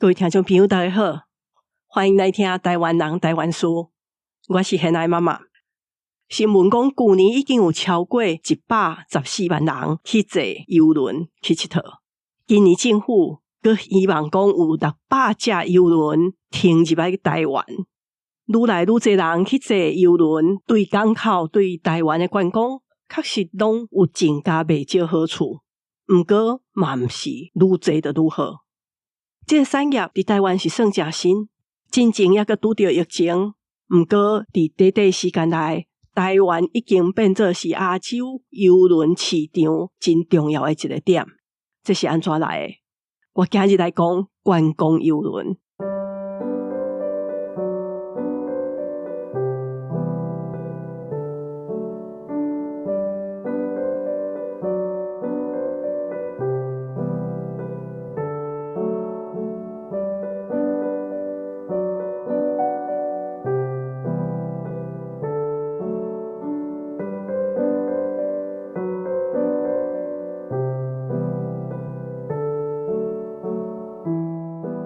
各位聽眾朋友，大家好，歡迎來聽台灣人台灣事。我是賢愛媽媽。新聞講，舊年已經有超過114萬人去坐郵輪去𨑨迌。今年政府閣希望講有600隻郵輪停入來台灣，愈來愈濟人去坐郵輪，對港口、對台灣的觀光，確實攏有增加袂少好處。毋過嘛毋是愈濟就愈好。這個產業佇台灣是算誠新，進前猶閣拄著疫情。毋過佇短短時間內，台灣已經變做是亞洲郵輪市場真重要的一個點。這是按怎來的？我今日來講觀光郵輪。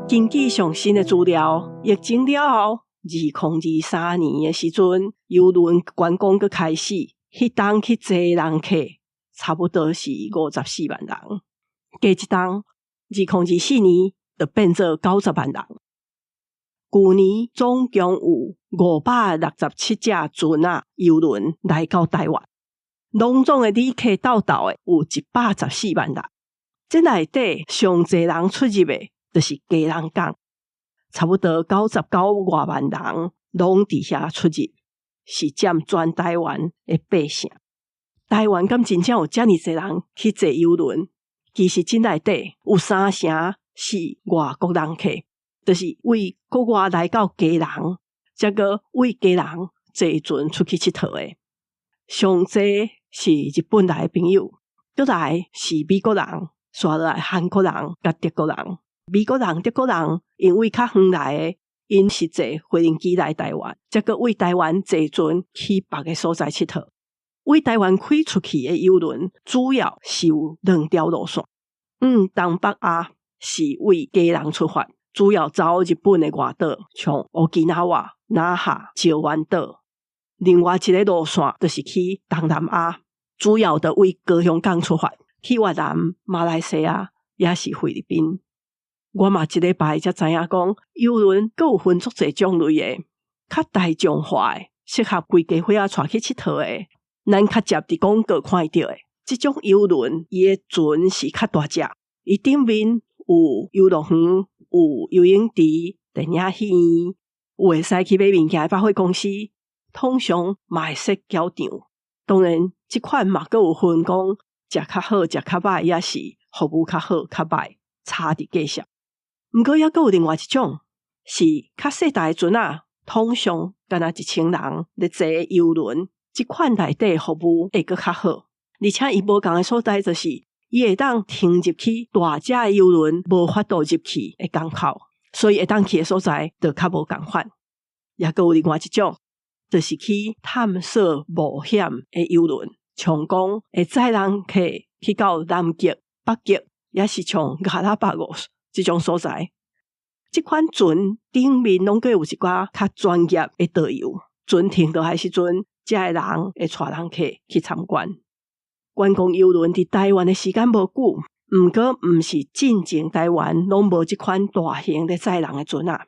根據上新的資料，疫情了後，2023年的時陣，郵輪觀光閣開始，彼冬去坐人客差不多是54萬人。過一冬，2024年就變做90萬人。舊年總共有567隻船仔郵輪來到台灣，攏總的旅客鬥鬥的有114萬人。這內底上濟人出入的，就是基隆港，差不多99外萬人攏佇遐出入，是佔全台灣的八成。台灣敢真正有遮爾濟人去坐郵輪？其實這內底有三成是外國人客，就是為國外來到基隆，才閣為基隆坐船出去𨑨迌的。上濟是日本來的朋友，閣來是美國人，紲落來韓國人佮德國人。美國人、德國人𪜶為較遠來的，𪜶是坐飛行機來台灣，才閣為台灣坐船去別个所在𨑨迌。為台灣開出去的郵輪，主要是有兩條路線。往東北亞是為基隆出發，主要走日本的外島，像沖繩、那覇、石垣島。另外一个路線就是去東南亞，主要就為高雄港出發，去越南、馬來西亞，抑是菲律賓。我嘛這禮拜才知影講，郵輪閣有分足濟種類的，較大眾化的，適合規家伙仔帶去𨑨迌的。咱較捷佇廣告看著的，這種郵輪，伊的船是較大隻，伊頂面有遊樂園、有游泳池、電影戲院，有會使去買物件的百貨公司，通常嘛會設攪場。當然，這款嘛閣有分講，食較好、食較歹，抑是服務較好、較歹，差佇價數。毋過，猶閣有另外一種，是較細台的船仔，通常干焦1000人咧坐郵輪，這款內底服務會閣較好，而且伊無仝的所在就是，伊會當停入去大隻的郵輪無法度入去的港口，所以會當去的所在就較無仝款。猶閣有另外一種，就是去探索冒險的郵輪，像講會載人客去到南極、北極，抑是像加拉巴哥斯這種所在。這款船頂面攏閣有一寡較專業的導遊，船停落來時陣，這个人會帶人客去參觀。觀光郵輪佇台灣的時間無久，毋過毋是進前台灣攏無這款大型咧載人的船仔。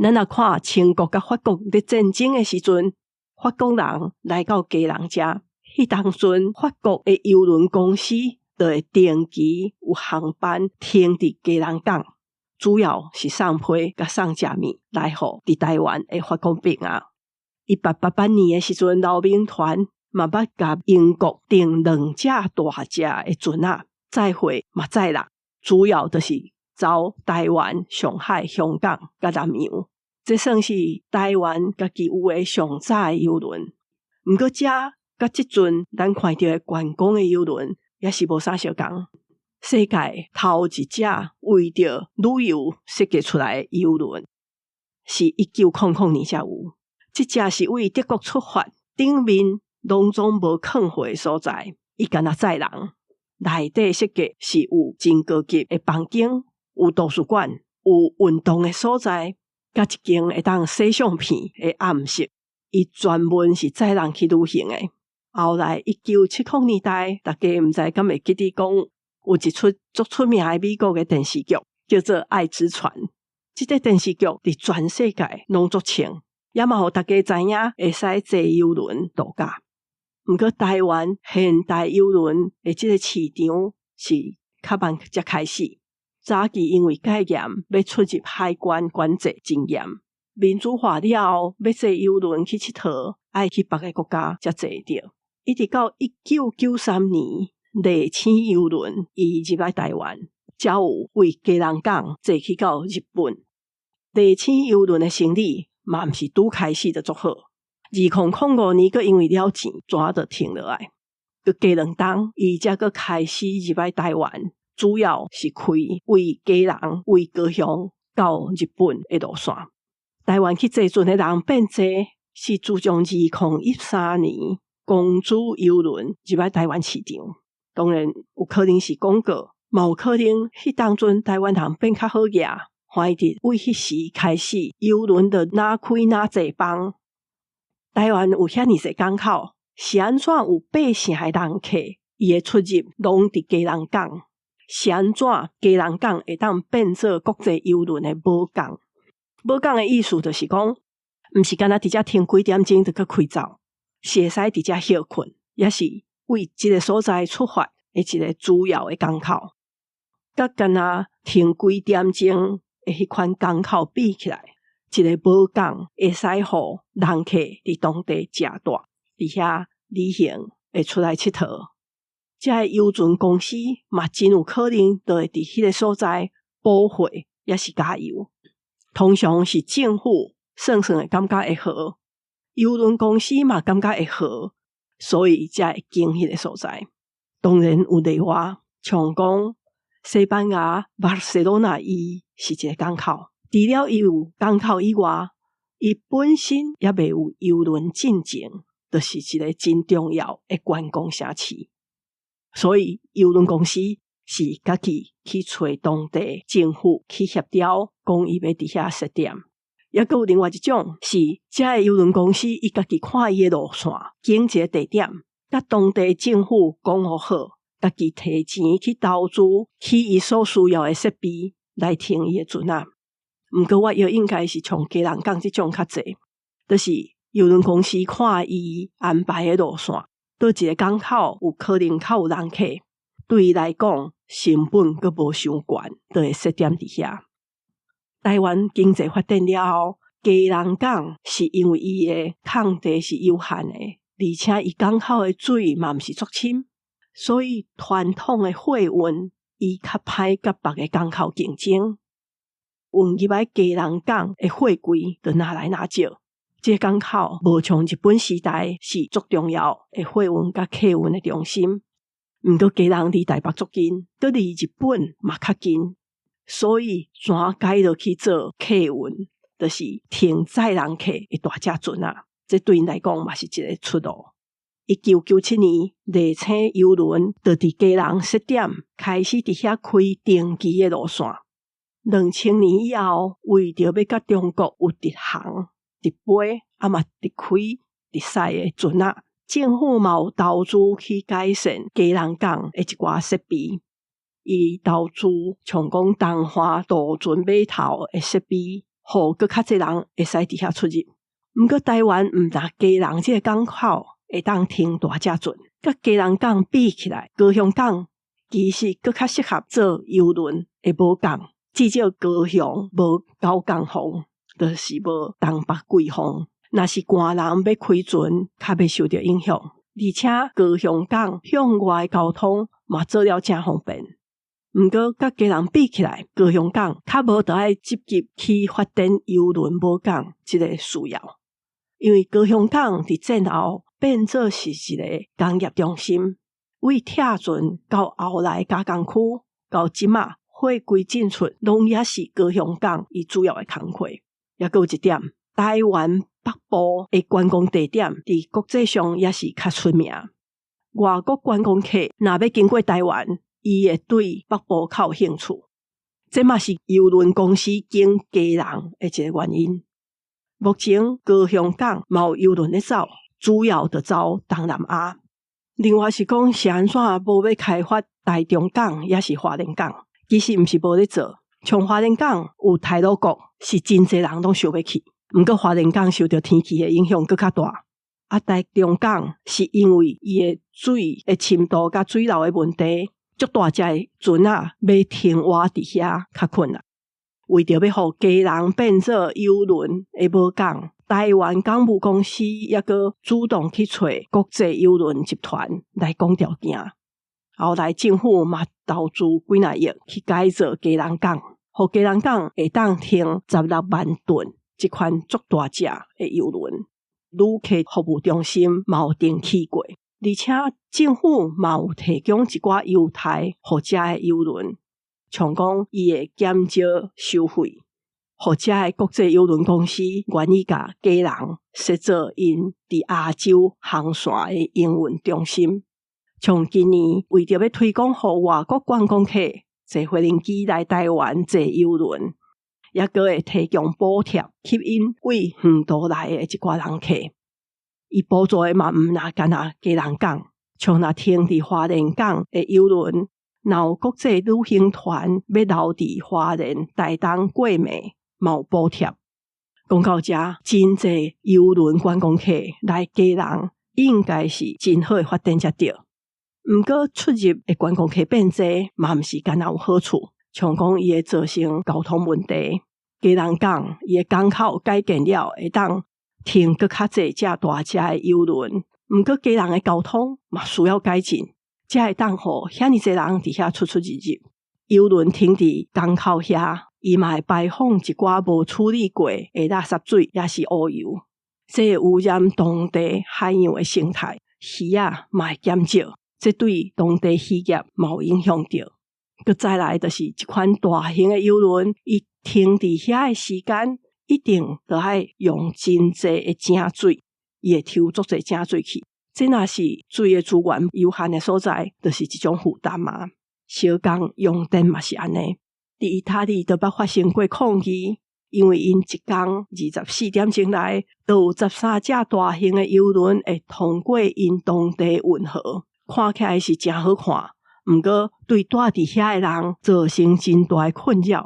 咱若看清國佮法國咧戰爭的時陣，法國人來到基隆遮，彼當陣法國的郵輪公司就會定期有航班停佇基隆港，主要是送批佮送食物來予佇台灣的法國兵仔。1888年的時陣，劉銘傳嘛捌共英國訂兩隻大隻的船仔，載貨嘛載人，主要就是走台灣、上海、香港佮南洋。這算是台灣家己有的上早的郵輪。毋過這佮這陣咱看著的觀光的郵輪也是無啥相仝。世界頭一隻為著旅遊設計出來的郵輪，是1900年才有。這隻是為德國出發，頂面攏總無囥貨的所在，伊干焦載人。內底設計是有真高級的房間，有圖書館，有運動的所在，佮一間會當洗相片的暗室。伊專門是載人去旅行的。後來1970年代，大家毋知敢會記得講，有一齣足出名的美國的電視劇，叫做《愛之船》。這個電視劇佇全世界攏足衝，也嘛予大家知影會使坐郵輪度假。毋過台灣現代郵輪的這個市場是較慢才開始。早期因為戒嚴，欲出入海關管制真嚴。民主化了後，欲坐郵輪去𨑨迌，愛去別个國家才坐會著。一直到1993年，麗星郵輪伊入來台灣，才有為基隆港坐去到日本。麗星郵輪的生理嘛毋是拄開始就足好。2005年，閣因為了錢，怎就停落來。閣過2冬，伊才閣開始入來台灣，主要是開為基隆、為高雄到日本的路線。台灣去坐船的人變濟，是自從2013年公主郵輪入來台灣市場。當然有可能是廣告，嘛有可能彼當陣台灣人變較好額，歡喜佇為彼時開始，郵輪就若開若濟班。台灣有遐爾濟港口，是按怎有八成的人客伊的出入攏佇基隆港？是按怎基隆港會當變做國際郵輪的母港？母港的意思就是講，毋是干焦佇遮停幾點鐘就閣開走，是會使佇遮歇睏，也是為這个所在出發的一個主要的港口。佮干焦停幾點鐘的彼款港口比起來，一个母港會使予人客佇當地食住，佇遐旅行會出來𨑨迌。這个郵船公司嘛，真有可能就會佇彼个所在補貨，抑是加油。通常是政府算算會感覺會好，郵輪公司嘛感覺會好，所以才會揀彼個所在。當然有例外，像講西班牙巴塞羅那，伊是一個港口，除了伊有港口以外，伊本身猶未有郵輪進前，就是一個真重要的觀光城市。所以郵輪公司是家己去揣當地政府去協調，講伊欲佇遐設點。猶閣有另外一種是，這个郵輪公司伊家己看伊的路線，揀一個地點，佮當地政府講予好，家己提錢去投資，起伊所需要的設備來停伊的船仔。毋過我猶應該是像基隆港這種較濟，就是郵輪公司看伊安排的路線，佗一個港口有可能較有人客，對伊來講成本閣無傷懸，就會設點佇遐。台灣經濟發展了後，基隆港是因為伊的空地是有限的，而且伊港口的水嘛毋是足深，所以傳統的貨運伊較歹佮別个港口競爭。運入來基隆港的貨櫃就愈來愈少。這个港口無像日本時代是足重要的貨運佮客運的中心。毋過基隆離台北足近，閣離日本嘛較近，所以全改落去做客運，就是停載人客的大隻船仔。這對𪜶來講嘛是一個出路。1997年，麗星郵輪就佇基隆設點，開始佇遐開長期的路線。2000年以後，為著欲佮中國有直航、直飛，啊嘛直開、直駛的船仔，政府嘛有投資去改善基隆港的一寡設備。伊投資像講東岸渡船碼頭的設備，予閣較濟人會使佇遐出入。毋過台灣毋但基隆這个港口會當停大隻船，佮基隆港比起來，高雄港其實閣較適合做郵輪的母港。至少高雄無九江風，就是無東北季風。若是寒人欲開船，較袂受著影響。而且高雄港向外交通嘛做了誠方便。毋過佮基隆比起來，高雄港較無著愛積極去發展郵輪母港這个需要，因為高雄港佇戰後變做是一個工業中心，為拆船到後來加工區到這馬貨櫃進出，攏猶是高雄港伊主要的工課。猶閣有一點，台灣北部的觀光地點，佇國際上也是較出名。外國觀光客若欲經過台灣，伊會對北部較有興趣。這嘛是郵輪公司揀基隆的一个原因。目前高雄港嘛有郵輪咧走，主要就走東南亞。另外是講是按怎無欲開發台中港，抑是花蓮港？其實毋是無咧做，像花蓮港有太魯閣，是真濟人攏想欲去。毋過花蓮港受著天氣的影響閣較大。啊，台中港是因為伊的水的深度佮水流的問題，足大隻的船仔欲停倚佇遐較困難。為著欲予基隆變做郵輪的母港，台灣港務公司抑閣主動去揣國際郵輪集團來講條件。後來政府嘛投資幾若億去改造基隆港，予基隆港會當停16萬噸這款足大隻的郵輪。旅客服務中心嘛有重起過，而且政府嘛有提供一寡優待予遮的郵輪，像講伊會減少收費，予遮的國際郵輪公司願意共基隆設做𪜶佇亞洲航線的營運中心。像今年為著欲推廣予外國觀光客坐飛行機來台灣坐郵輪，抑閣會提供補貼，吸引對遠途來的一寡人客。伊補助的嘛毋若干焦基隆港，像若停佇花蓮港的郵輪，若有國際旅行團欲留佇花蓮、台東過暝，嘛有補貼。講到遮，真濟郵輪觀光客來基隆，應該是真好的發展才對。毋過出入的觀光客變濟，嘛毋是干焦有好處。像講伊會造成交通問題，基隆港伊的港口改建了，會當停閣較濟隻大隻的郵輪。毋過基隆的交通嘛需要改進，才會當予遐爾濟人佇遐出出入入。郵輪停佇港口遐，伊嘛會排放一寡無處理過的垃圾水，抑是烏油，這會污染當地海洋的生態，魚仔嘛會減少，這對當地漁業嘛有影響著。閣再來就是這款大型的郵輪，伊停佇遐的時間，一定著愛用真濟的井水，伊會抽足濟井水去。這若是水的資源有限的所在，就是一種負擔啊。小港用電嘛是按呢，佇意大利都捌發生過抗議，因為𪜶一工24點鐘內，都有13隻大型的郵輪會通過𪜶當地運河，看起來是誠好看。毋過對住佇遐的人造成真大的困擾。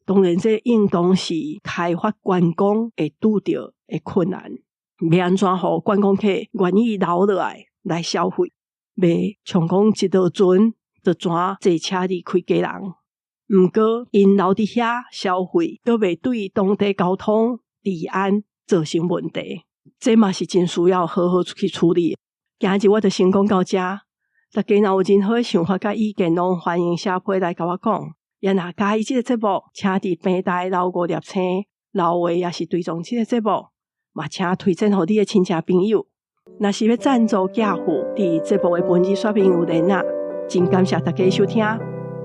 當然，這應當是開發觀光會拄著的困難。欲按怎予觀光客願意留落來來消費？袂像講一落船就怎坐車離開基隆。毋過𪜶留佇遐消費，閣袂對當地交通、治安造成問題。這嘛是真需要好好去處理。今日我就先講到遮。大家若有任何想法佮意見，攏歡迎寫批來共我講。也若佮意這个節目，請佇平台留五粒星，留話抑是追蹤這个節目，嘛請推薦予你的親戚朋友。若是欲贊助寄付，佇節目的文字說明有連結。真感謝大家收聽，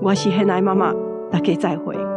我是現愛媽媽，大家再會。